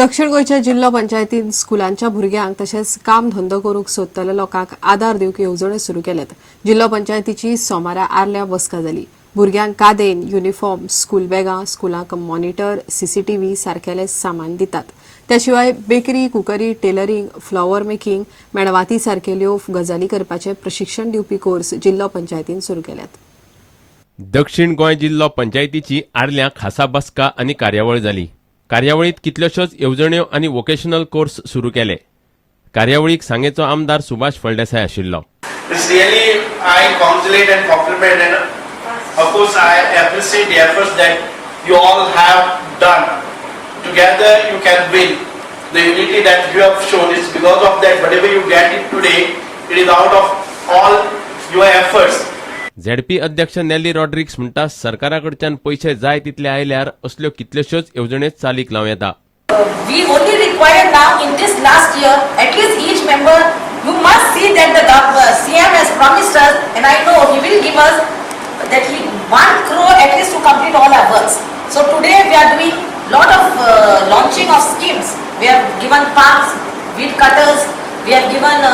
दक्षिण गोंयच्या जिल्लो पंचायतीन स्कुलांच्या भुरग्यांक तशेंच काम धंदो करूंक सोदतल्या लोकांक आदार दिवंक येवजण्यो सुरू केल्यात. जिल्लो पंचायतीची सोमारा आर्ल्या बसका जाली. भुरग्यांक कादेन, युनिफॉर्म, स्कूल बॅगां, स्कुलांक मॉनिटर, सीसीटीव्ही सारकेले सामान दितात. त्या शिवाय bakery, cookery, tailoring, flower making, मेणवाती सारकेल्यो गजाली करपाचें प्रशिक्षण दिवपी कोर्स जिल्लो पंचायतीन सुरू केल्यात. दक्षिण गोंय जिल्लो पंचायतीची आर्ल्यां खासा बसका आनी कार्यावळ जाली. कार्यावळींत कितल्योश्योच येवजण्यो आनी वोकेशनल कोर्स सुरू केले. कार्यावळीक सांगेचो आमदार सुभाष फळदेसाय आशिल्लो. It's really, I congratulate and compliment, and of course I appreciate the efforts that you all have done. Together you can win. The unity that you have shown is because of that whatever you get it today, it is out of all your efforts. ZP अध्यक्ष नेली रॉड्रिक्स म्हणटा, सरकारा कडच्यान पयशे जाय तितले आयल्यार असल्यो कितल्योश्योच येवजण्यो चालीक लावं येता. We only require now in this last year, at least each member, you must see that the CM has promised us, and I know he will give us that he 1 crore at least to complete all our works. So today we are doing lot of launching of schemes. We have given pumps, weed cutters, we have given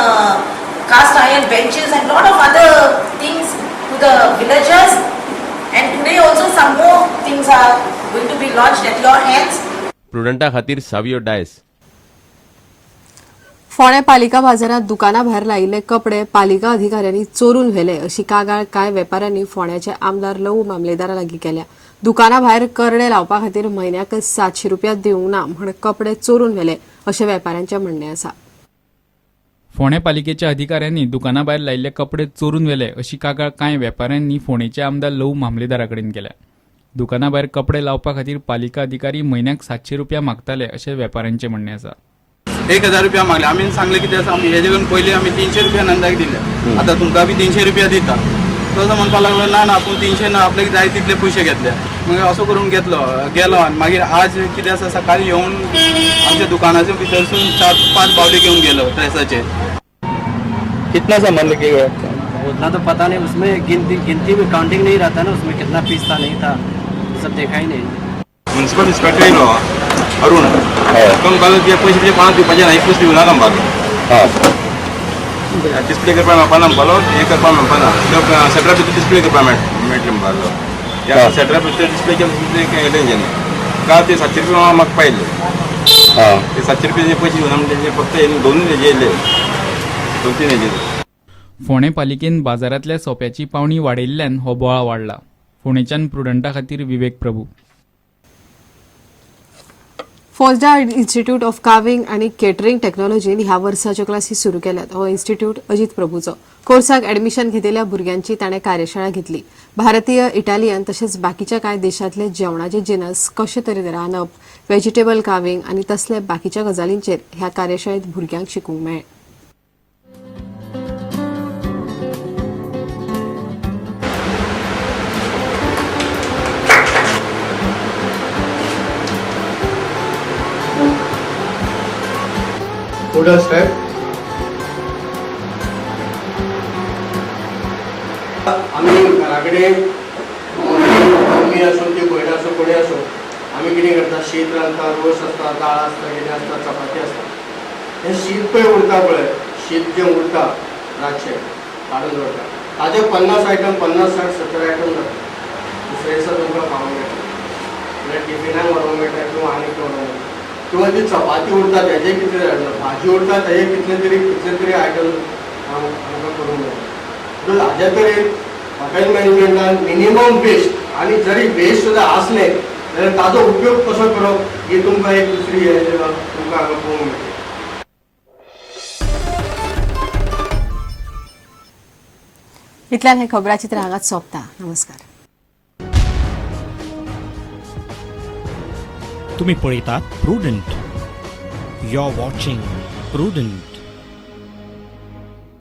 cast iron benches and lot of other things to the villagers. And today also some more things are going to be launched at your hands. प्रुडंटा खातीर सावियो डायस. फोंडें पालिका बाजारांत दुकाना भायर लायिल्ले कपडे पालिका अधिकाऱ्यांनी चोरून व्हेले अशी कागाळ कांय वेपाऱ्यांनी फोंड्याचे आमदार लवू मामलेदारा लागीं केल्या. दुकाना भायर करडे लावपा खातीर म्हयन्याक 700 रुपया दिवंक ना म्हण कपडे चोरून व्हेले अशें वेपाऱ्यांचें म्हणणें आसा. फोंडें पालिकेच्या अधिकाऱ्यांनी दुकाना भायर लायिल्ले कपडे चोरून व्हेले अशी कागाळ कांय वेपाऱ्यांनी फोंडेचे आमदार लवू मामलेदारा कडेन केल्या. दुकाना भायर कपडे लावपा खातीर पालिका अधिकारी म्हयन्याक 700 रुपया मागताले अशें वेपाऱ्यांचें म्हणणें आसा. 1000 रुपया मागले. आमी सांगले कितें आसा, आमी हेजे कडून पयलीं आमी 300 रुपया नंदाक दिले, आतां तुमकां बी 300 रुपया दिता. तो असो म्हणपाक लागलो, ना ना, आपूण 300 ना, आपल्याक जाय तितले पयशे घेतले. मागीर असो करून घेतलो गेलो. आनी मागीर आज कितें आसा, सकाळी येवन आमच्या दुकानाच्या भितरसून 4-5 बावली घेवन गेलो ड्रेसाचे. कितना सामान लेके गए? उतना तो पता नहीं, उसमें गिनती गिनती में काउंटिंग नहीं रहता ना, उसमें कितना पीस था नहीं था, सब देखा ही नहीं. म्युन्सिपल इन्स्पेक्टर येयलो अरुण. तो म्हणपाक ते पयशे बियशे कोणाक दिवपाचे ना, एकूच दिवना म्हणपाक. डिस्प्ले करपाक मेळपाना म्हणपालो, हें करपाक मेळपाना, सेटरा भितर डिस्प्ले करपाक मेळटलें म्हणपालो. त्या सेटरा भितर डिस्प्ले केले, केलें तेंच्यांनी. काल ते 700 रुपया म्हाका पायले. ते 700 रुपया पयशे दिवना म्हणटा तेंचे, फक्त हेणी दोनूच हेजे येयले, 2-3 हेजे. फोंडें पालिकेन बाजारांतल्या सोप्याची पावणी वाडयिल्ल्यान हो बोवाळ वाडला. फोंडेच्यान प्रुडंटा खातीर Vivek Prabhu. Fozdar institute of carving आनी केटरिंग टेक्नॉलॉजीन ह्या वर्साच्यो क्लासी सुरू केल्यात. हो इन्स्टिट्यूट अजित प्रभूचो. कोर्साक ऍडमिशन घेतिल्ल्या भुरग्यांची ताणें कार्यशाळा घेतली. भारतीय, इटालियन तशेंच बाकीच्या कांय देशांतले जेवणाचे जिनस कशे तरेन रांदप, व्हेजिटेबल कार्विंग आनी तसले बाकीच्या गजालींचेर ह्या कार्यशाळेंत भुरग्यांक शिकूंक मेळ्ळें. पुढं साहेब, आमी घरा कडेन मम्मी आसूं, ती भयण आसूं, कोणी आसूं, आमी कितें करता, शीत रांदता, रोस आसता, दाळ आसता, कितें आसता, चपाती आसता. हें शीत पळय उरता पळय, शीत जें उरता रातचें काडून दवरता, ताजे 50 आयटम, 50, 60, 70 आयटम जाता. दुसऱ्या दिसा तुमकां खावंक मेळटा, म्हणल्यार टिफिनाक व्हरूंक मेळटा किंवा आनी कितें व्हरूंक मेळटा. किंवा जी चपाती उरता तेजे कितले जाता, भाजी उरता तेजे कितले तरी आयटम आमकां करूंक मेळटा. म्हणून हाज्या तरेन हॉटेल मॅनेजमेंटान मिनिमम वेस्ट आनी जरी वेस्ट सुद्दां आसलें जाल्यार ताजो उपयोग कसो करप ही तुमकां एक दुसरी हें तुमकां हांगा पळोवंक मेळटा. इतल्यान हें खबराचित्र हांगाच सोंपता. नमस्कार. तुम्ही पळयतात prudent. You are watching prudent.